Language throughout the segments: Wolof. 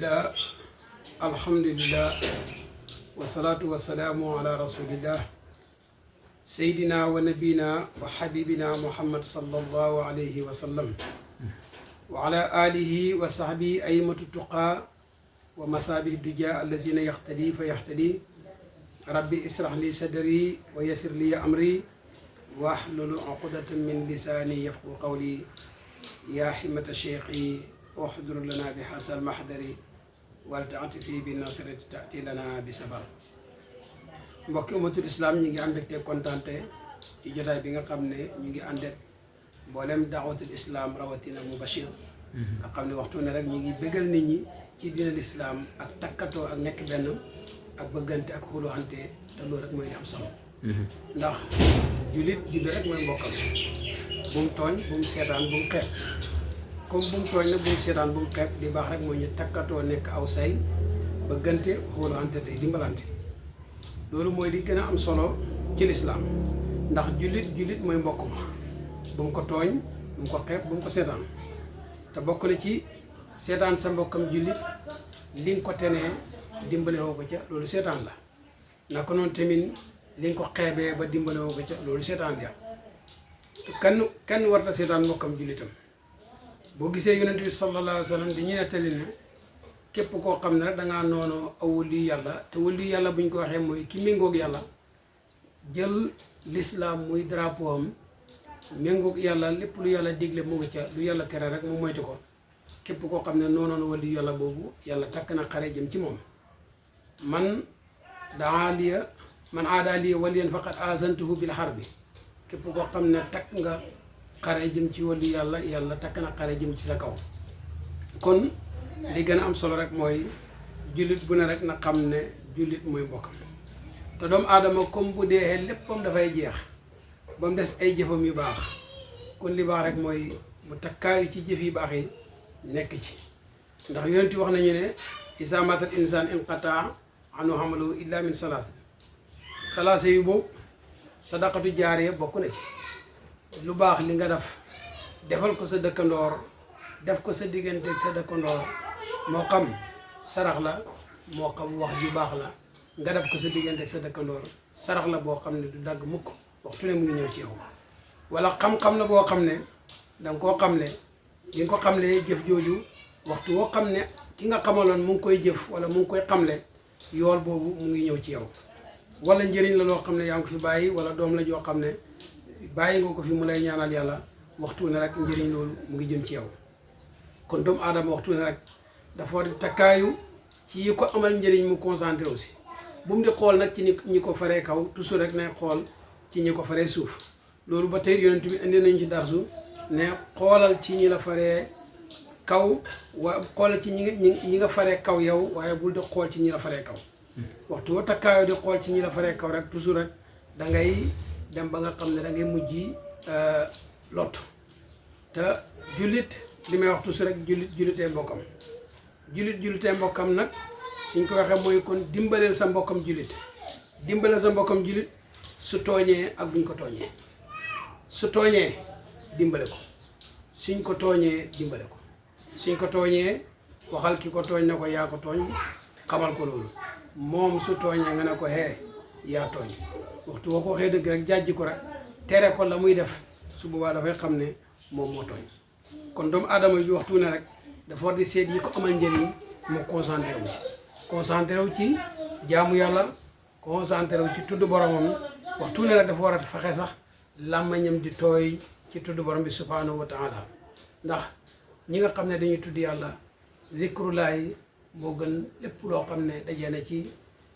bismillah alhamdulillah wasalaatu wasalaamu ala rasulillah seydina wa nabina wa habibina muhammad sallallahu alayhi wa sallam wa ala alihi wa sahbihi aymatu tuqa wa masaabihi duja allazina yaxtadi fa yaxtadi rabbi israh li sadri wa yassir li amri wahlul uqdatan min lisaani yafqahu qawli yaa himmata cheikhi uxdur lana bi xasal mahdari wal taati fii bi nasrati taati lana bi safar. mbokki umatul islam ñu ngi am mbégte kontaante ci jotaay bi nga xam ne ñu ngi àndet mboolem daawatul islam rawatina Mubashir nga xam ne waxtu ne rek ñu ngi bégal nit ñi ci diinal islam ak takkatoo ak nekk benn ak bëggante ak xuluwante te loolu rek mooy li am solo. ndax jullit rek mooy mbokkam bu mu tooñ bu mu seetaan bu mu xeeb comme bu mu tooñ nag bu mu seetaan bu mu xeeb di baax rek mooy ñu takkatoo nekk aw say bëggante xuluwante tey dimbalante loolu mooy li gën a am solo ci lislaam ndax jullit mooy mbokk ma bu mu ko tooñ bu mu ko xeeb bu mu ko seetaan te bokk na ci seetaan sa mbokkam jullit li nga ko tenee dimbale woo ko ca loolu seetaan la naka noonu tamit li nga ko xeebee ba dimbale woo ko ca loolu seetaan la kenn warta seetaan mbokkam jullitam boo gisee yonent bi sallallahu alayhi wa sallam dañuy nettali ne képp koo xam ne rek dangaa noonu aw waliyu yàlla te waliyu yàlla buñ ko waxee mooy ki méngoog yàlla jël lislaam muy drapeau am méngoog yàlla lépp lu yàlla digle mu ngi ca lu yàlla tere rek mu moytu ko képp koo xam ne noonoon waliyu yàlla boobu yàlla takk na xare jëm ci moom man aadaa liya waliyan faqad azantuhu bil harbi képp koo xam ne takk nga xare jëm ci waliyu yàlla takk na xare jëm ci sa kaw. kon li gën a am solo rek mooy jullit bu ne rek na xam ne jullit mooy mbokkam te doomu aadama comme bu dee léppam dafay jeex ba mu des ay jëfam yu baax kon li baax rek mooy mu takkaayu ci jëf yu baax yi nekk ci ndax yonent wax nañu ne izaa maatal insaan inqataa anhu amaluhu illa min salaasa yu boobu sadaqatu jaariya bokk na ci lu baax li nga defal ko sa dëkkandoor def ko sa digganteeg sa dëkkandoor moo xam sarax la moo xam wax ju baax la nga def ko sa digganteeg sa dëkkandoor sarax la boo xam ne du dagg mukk waxtu ne mu ngi ñëw ci yow wala xam-xam la boo xam ne danga koo xamle di nga ko xamle jëf jooju waxtu woo xam ne ki nga xamaloon mu ngi koy jëf wala mu ngi koy xamle yool boobu mu ngi ñëw ci yow wala njëriñ la loo xam ne yaa ngi ko fi bàyyi wala doom la joo xam ne bàyyi nga ko fi mu lay ñaanal yàlla waxtu ne rek njëriñ loolu mu ngi jëm ci yow kon doomu aadama waxtu ne rek dafa war di takkaayu ci yi ko amal njëriñ mu concentré aussi bu mu di xool nag ci ñi ko faree kaw toujours rek ne xool ci ñi ko faree suuf loolu ba tey yonent bi indi nañ ci darsu ne xoolal ci ñi la faree kaw xoolal ci ñi nga faree kaw yow waaye bul di xool ci ñi la faree kaw waxtu woo takkaayu di xool ci ñi la faree kaw rek toujours rek da ngay dem ba nga xam ne da ngay mujj lot te jullit li may wax toujours rek jullitee mbokkam nag suñ ko waxee mooy kon dimbaleel sa mbokkam jullit su tooñee ak buñ ko tooñee su tooñee dimbale ko suñ ko tooñee dimbale ko suñ ko tooñee waxal ki ko tooñ na ko yaa ko tooñ xamal ko loolu moom su tooñee nga ne ko yaa tooñ waxtu boo ko waxee dëgg rek jàjji ko rek tere ko la muy def su boobaa dafay xam ne moom moo tooñ kon doomu aadama bi waxtu ne rek dafa war di seet yi ko amal njëriñ mu concentré wu ci jaamu yàlla concentré wu ci tudd boromam waxtu ne rek dafa war a fexe sax làmmañam di tooy ci tudd borom bi subhanahu wa taala ndax ñi nga xam ne dañuy tudd yàlla zikrullahi moo gën lépp loo xam ne dajee na ci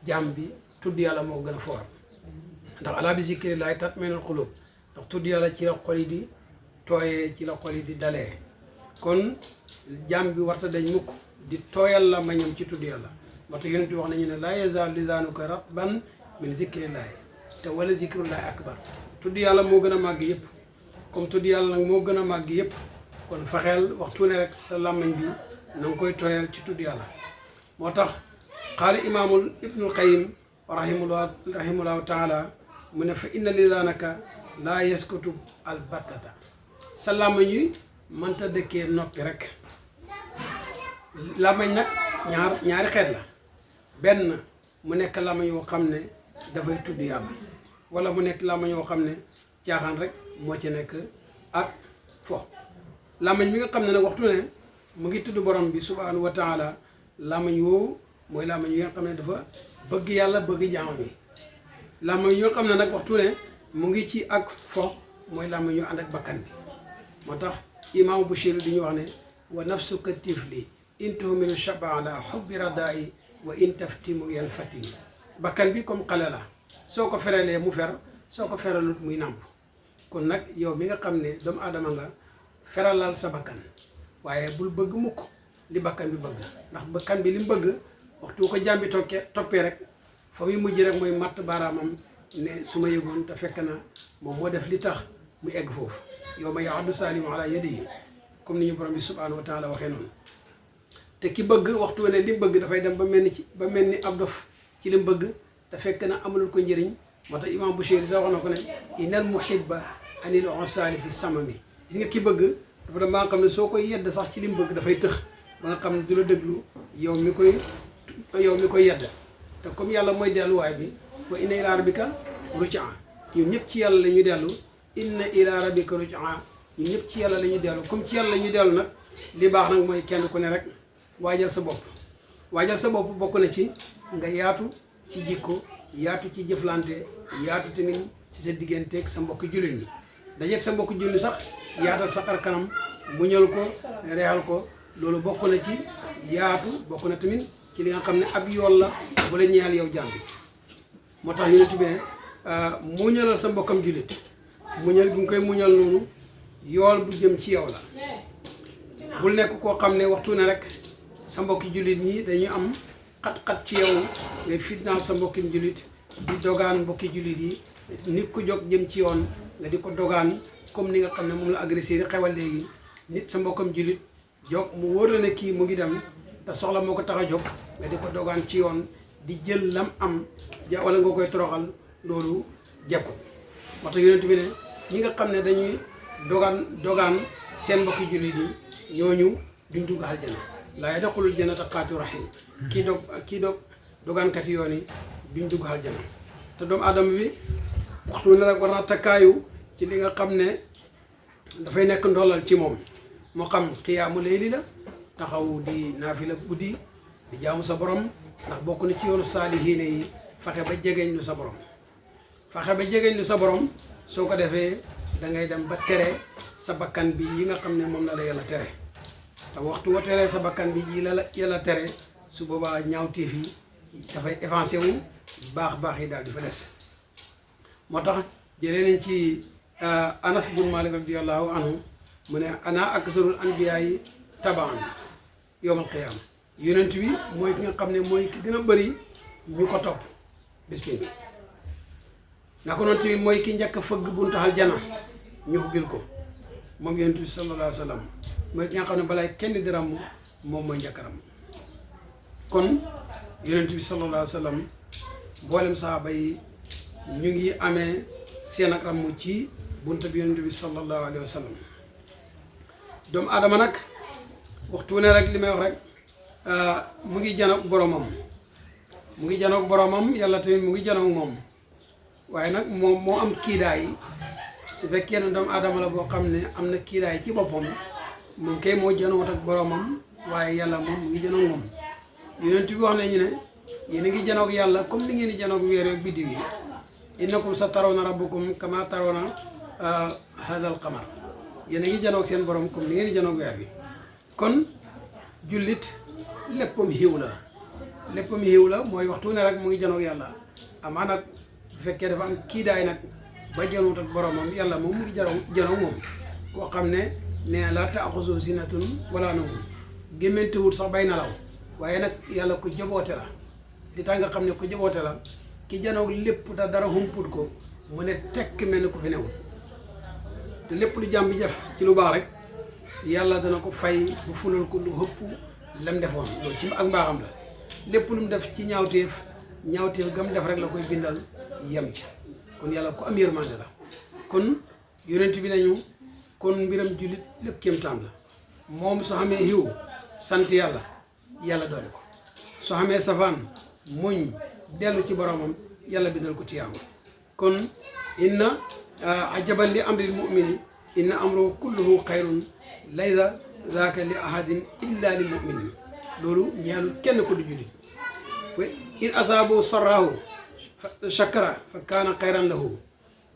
jaam bi tudd yàlla moo gën a foor ndax alaa bi zikrillahi tatma'innul qulub ndax tudd yàlla ci la xol yi di tooyee ci la xol yi di dalee kon jaam bi warta dañ mukk di tooyal la mañam ci tudd yàlla moo tax yonent bi wax nañu ne laa yazaalu lisaanuka ratban min zikrillahi te wala zikrullahi akbar tudd yàlla moo gën a màgg yëpp comme tudd yàlla nag moo gën a màgg yëpp kon faxeel waxtu ne rek sa làmmañ bi na nga koy tooyal ci tudd yàlla moo tax xaala imaamul ibnul qayyim rahimahullahu taala mu ne fa inna lisaanaka laa yaskutu al battata sa làmmañ yi mënta dëkkee noppi rek làmmañ nag ñaari xeet la benn mu nekk làmmiñ yoo xam ne dafay tudd yàlla wala mu nekk làmmiñ yoo xam ne caaxaan rek moo ci nekk ak fo làmmiñ mi nga xam ne nag waxtu ne mu ngi tudd borom bi subhanahu wa taala làmmiñ woowu mooy làmmiñ yi nga xam ne dafa bëgg yàlla bëgg jaamam yi làmmiñ yi nga xam ne nag waxtu ne mu ngi ci ak fo mooy làmmiñ ñu ànd ak bakkan bi moo tax imaamu Bushiri di ñu wax ne wa nafsuka tifli in tuhmilu shaba ala hubbi radaayi wa in taftimu yan fatimi bakkan bi comme xale la soo ko feralee mu fer soo ko feralut muy nàmp kon nag yow mi nga xam ne doomu aadama nga feralal sa bakkan waaye bul bëgg mukk li bakkan bi bëgg ndax bakkan bi li mu bëgg waxtu ko jàmbi toppee rek fa muy mujj rek mooy matt baaraamam ne su ma yëgoon te fekk na moom moo def li tax mu egg foofu yow ma yaaddu saalimu ala yadihi comme ni ñu borom bi subhanahu wa taala waxee noonu te ki bëgg waxtu wane li mu bëgg dafay dem ba mel ni ab dof ci li mu bëgg te fekk na amalul ko njëriñ moo tax imam Bushiri sax wax na ko ne inal muhibba anil onsaali fi samami gis nga ki bëgg dafa dem ba nga xam ne soo koy yedd sax ci li mu bëgg dafay tëx ba nga xam ne du la déglu yow mi koy yedd te comme yàlla mooy delluwaay bi wa inna ila rabbika rujaa ñun ñëpp ci yàlla la ñuy dellu inna ila rabbika rujaa ñun ñëpp ci yàlla la ñuy dellu comme ci yàlla la ñuy dellu nag li baax nag mooy kenn ku ne rek waajal sa bopp bokk na ci nga yaatu ci jikko yaatu ci jëflante yaatu tamit ci sa digganteeg sa mbokk jullit ñi dajeeg sa mbokk jullit sax yaatal sa xar kanam muñal ko reexal ko loolu bokk na ci yaatu bokk na tamit ci li nga xam ne ab yool la wala ñeel yow jaam bi moo tax yonent bi ne muñalal sa mbokkam jullit muñal gi nga koy muñal noonu yool bu jëm ci yow la bul nekk koo xam ne waxtu ne rek sa mbokki jullit ñi dañuy am xat-xat ci yow ngay fitnaal sa mbokki jullit di dogaan mbokki jullit yi nit ku jóg jëm ci yoon nga di ko dogaan comme ni nga xam ne moom la agressé yi xewal léegi nit sa mbokkam jullit jóg mu wóor la ne kii mu ngi dem te soxla moo ko tax a jóg nga di ko dogaan ci yoon di jël lam am wala nga koy toroxal loolu jekku moo tax yonent bi ne ñi nga xam ne dañuy dogaan seen mbokki jullit yi ñooñu duñ dugg aljana laa yadxulul jannata qaati'u rahim kii dogaankat yoon yi duñ dugg aljana te doomu aadama bi waxtu ne rek war naa takkaayu ci li nga xam ne dafay nekk ndollal ci moom moo xam xiyaamu layli la taxaw di naafila guddi di jaamu sa borom ndax bokk na ci yoonu saalihiine yi fexe ba jegeñ lu sa borom fexe ba jegeñ lu sa borom soo ko defee da ngay dem ba tere sa bakkan bi yi nga xam ne moom la yàlla tere te waxtu wa teree sa bakkan bi yi la yàlla tere su boobaa ñaawteef yi dafay avancé wu baax yi daal di fa des moo tax jëlee nañ ci Anas bun Malik radiyallahu anhu mu ne ana aksarul anbiyaa yi tabaan yowmal qiyaama yonent bi mooy ki nga xam ne mooy ki gën a bëri ñu ko topp bis pénc naka noonu tamit mooy ki njëkk a fëgg buntu aljana ñu ubbil ko moom yonent bi sallallahu alayhi wa sallam mooy ki nga xam ne balaay kenn di ràmm moom mooy njëkk a ràmm kon yonent bi sallallahu alayhi wa sallam mboolem sahaaba yi ñu ngi amee seen ak ràmm ci buntu bi yonent bi sallallahu alayhi wa sallam doomu aadama nag waxtu ne rek li may wax rek mu ngi janoog boromam yàlla tamit mu ngi janoog moom waaye nag moom moo am kiidaay su fekkee ne doomu aadama la boo xam ne am na kiidaay ci boppam moom kay moo janoot ak boromam waaye yàlla moom mu ngi janoog moom yonent bi wax nañu ne yéen a ngi janoog yàlla comme ni ngeen di janoog weer ak biddiw yi innakum sa tarawna rabbakum kama tarawna hadal qamar yéen a ngi janoog seen borom comme ni ngeen di janoog weer bi kon jullit léppam xiiw la mooy waxtu ne rek mu ngi janoog yàlla amaa nag bu fekkee dafa am kiidaay nag ba janoot ak boromam yàlla moom mu ngi janoog moom koo xam ne nee laa taaxuzu sinatun wala nawm gémmantewut sax bay nalaw waaye nag yàlla ko jaboote la li tax nga xam ne ko jaboote la ki janoog lépp te dara humput ko mu ne tekk mel ni ku fi newul te lépp lu jàmm bi jëf ci lu baax rek yàlla dana ko fay bu fulal ko lu hëpp lam defoon loolu ci ak mbaaxam la lépp lu mu def ci ñaawteef gam def rek la koy bindal yem ci kon yàlla ku am yërmande la kon yonent bi nañu kon mbiram jullit lépp kéemtaan la moom su xamee xiw sant yàlla doole ko soo xamee safaan muñ dellu ci boromam yàlla bindal ko tiyaaba kon inna ajaban li amril mumini inna amruhu kulluhu xayrun laysa zaaka li ahadin illa li muminin loolu ñeelu kenn ko du jullit in asaabu sarrahu shakara fa kaana xayran lahu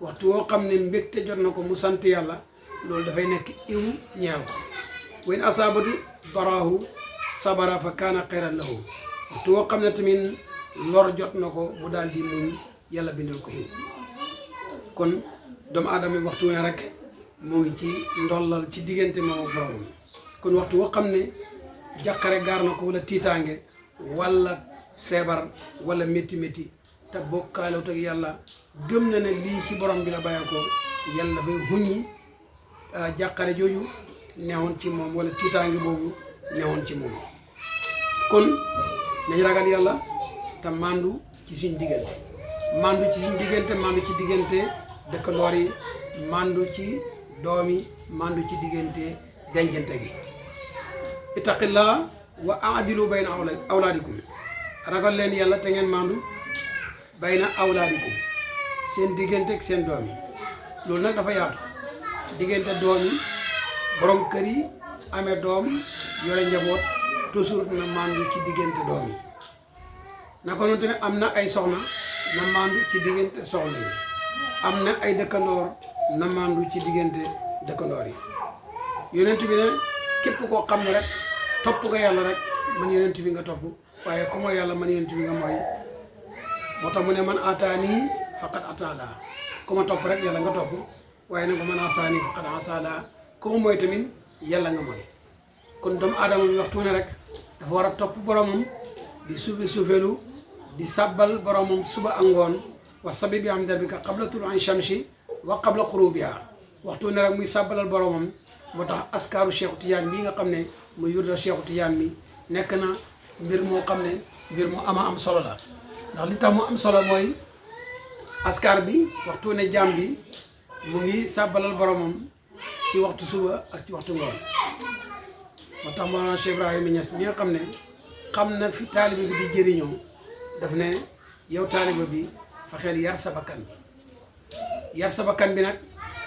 waxtu woo xam ne mbégte jot na ko mu sant yàlla loolu dafay nekk iw ñeel ko wa in asaabatu daraahu sabara fa kaana xayran lahu waxtu woo xam ne tamit lor jot na ko mu daal di muñ yàlla bindal ko iw kon doomu aadama yi waxtu ne rek mu ngi ci ndollal ci diggante moom ak boromam kon waxtu woo xam ne jàqare gaar na ko wala tiitaange wala feebar wala métti te bokkaalewut ak yàlla gëm na ne lii ci borom bi la bàyyi ko yàlla dafay huññi jàqare jooju neexoon ci moom wala tiitaange boobu neexoon ci moom kon nañ ragal yàlla te mandu ci suñ diggante mandu ci suñ diggante mandu ci diggante dëkkandoor yi mandu ci doom yi mandu ci diggante dencante gi ittaqillaa wa aadilu bayna awlaadikum ragal leen yàlla te ngeen mandu bayna awlaadikum seen diggante ak seen doom yi loolu nag dafa yaatu diggante doom yi borom kër yi amee doom yore njaboot toujours na mandu ci diggante doom yi naka noonu tamit am na ay soxna na mandu ci diggante soxna yi am na ay dëkkandoor na mandu ci diggante dëkkandoor yi yonent bi ne képp koo xam ne rek topp nga yàlla rek man yonent bi nga topp waaye ku mooy yàlla man yonent bi nga mooy moo tax mu ne man ataani faqat ataala ku ma topp rek yàlla nga topp waaye nag man asaani faqat asaala ku ma mooy tamit yàlla nga mooy kon doomu aadama bi waxtu ne rek dafa war a topp boromam di suufeelu di sàbbal boromam suba ak ngoon wa sabi bi hamdi rabbika qabla tuluu'i shamsi wa qabla ghurubiha waxtu ne rek muy sàbbalal boromam moo tax askaaru Cheikh Tidiane bii nga xam ne muy yurda Cheikh Tidiane mi nekk na mbir moo xam ne mbir mu am solo la ndax li tax mu am solo mooy askar bi waxtu ne jaam bi mu ngi sàbbalal boromam ci waxtu suba ak ci waxtu ngoon moo tax Mawlana Cheikh Ibrahima Niass mi nga xam ne xam na fi taalibe bi di jëriñoo daf ne yow taalibe bi fexeel yar sa bakkan bi nag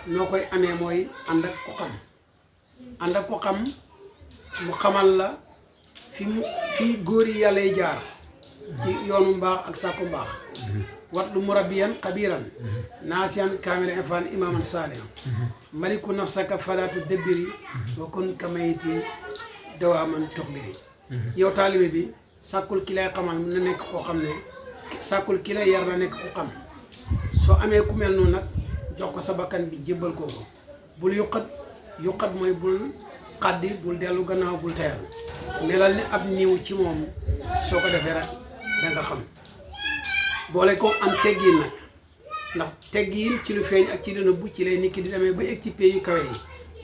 noo koy amee mooy ànd ak ko xam mu xamal la fi góor yi yàlla yi jaar ci yoonu mbaax ak sàkku mbaax watlu murabbiyan xabiran naasiyan kaamila infaan imaaman saalihan maliku nafsaka falaatu dëbbiri wa kun kamayiti dawaaman tuxbiri yow taalibe bi sàkkul ki lay xamal na nekk koo xam ne sàkkul ki lay yar na nekk ku xam soo amee ku mel noonu nag jox ko sa bakkan bi jébbal ko bul yuqat mooy bul xaddi bul dellu gannaaw bul tayal melal ni ab niiw ci moom soo ko defee rek danga xam boole ko am teggiin nag ndax teggiin ci lu feeñ ak ci lu nëbbu ci lay nit ki di demee ba egg ci pay yu kawe yi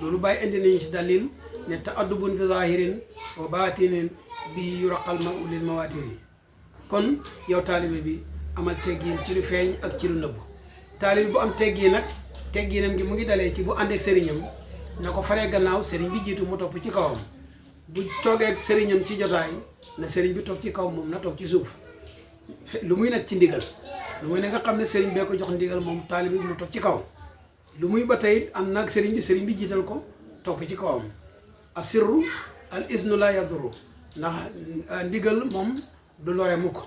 loolu bàyyi indi nañu ci dalil ne ta'addubun fi zahirin wa baatinin bi yuraqal ma ulil mawaatiri kon yow taalibe bi amal teggiin ci lu feeñ ak ci lu nëbbu taalibe bu am teggiin nag teggiinam gi mu ngi dalee ci bu àndeek sëriñam na ko faree gannaaw sëriñ bi jiitu mu topp ci kawam bu toogee ak sëriñam ci jotaay na sëriñ bi toog ci kaw moom na toog ci suuf lu muy nag ci ndigal lu muy ne nga xam ne sëriñ bee ko jox ndigal moom taalibe bi mu toog ci kaw lu muy ba tey am nag sëriñ bi jiital ko topp ci kawam asirru al isnu la yaduru ndax ndigal moom du lore mukk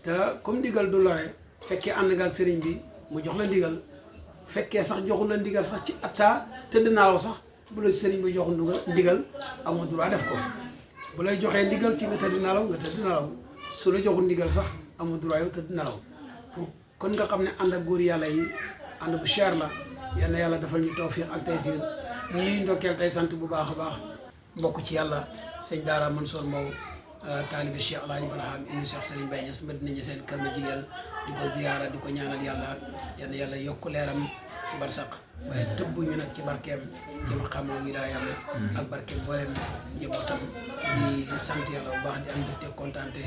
te comme ndigal du lore fekkee ànd nga ak sëriñ bi mu jox la ndigal fekkee sax joxul la ndigal sax ci atta tëdd nalaw sax bu la sëriñ bi jox ndigal amoo droit def ko bu lay joxee ndigal ci nga tëdd nalaw su la joxul ndigal sax amoo droit yow tëdd nalaw kon nga xam ne ànd ak góor yàlla yi ànd bu cher la yal na yàlla defal ñu tawfiq ak taysiir ñuy ndokkeel tey sant bu baax a baax mbokk ci yàlla sëñ Daara Mansour Mbow taalibe Cheikh Alhaji Barham ibn Cheikh Serigne Baye Niass Madina Niassène kër na jigéen di ko ziyaara di ko ñaanal yàlla yal na yàlla yokk leeram ci barsaq waaye tëbb ñu nag ci barkeem jëm xam wilaayam ak barkeem boolem njabootam di sant yàlla bu baax di am mbégte kontaante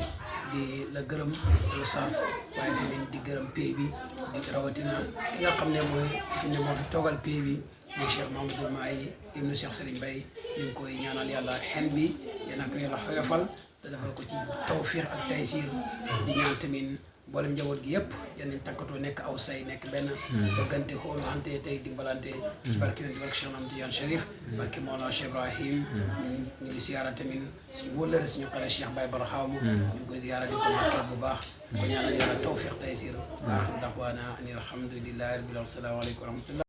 di la gërëm lu saas waaye tamit di gërëm pay bi di rawatina ki nga xam ne mooy fi ne moo fi toogal pay bi muy Cheikh Mahamadou Mahi ibnu Cheikh Serigne Baye ñu ngi koy ñaanal yàlla xen bi yal na ko yàlla xoyofal te defal ko ci tawfiq ak taysir di ñaan tamit mboolem njaboot gi yëpp yal nañ takkatoo nekk aw say nekk benn bëggante xooluwante tey dimbalante ci barke yonent barke Cheikh Ahmed Tidiane Chérif barke Mawlana Cheikh Ibrahim ñu ngi siyaara tamit suñu wëllëre suñu xale Cheikh Baye Barxaamu ñu ngi koy siyaara di ko market bu baax ko ñaanal yàlla tawfiq taysir wa axiru daxwaana ani alhamdulillahi rabbil alamin. Assalaamu aleykum wa rahmatullah.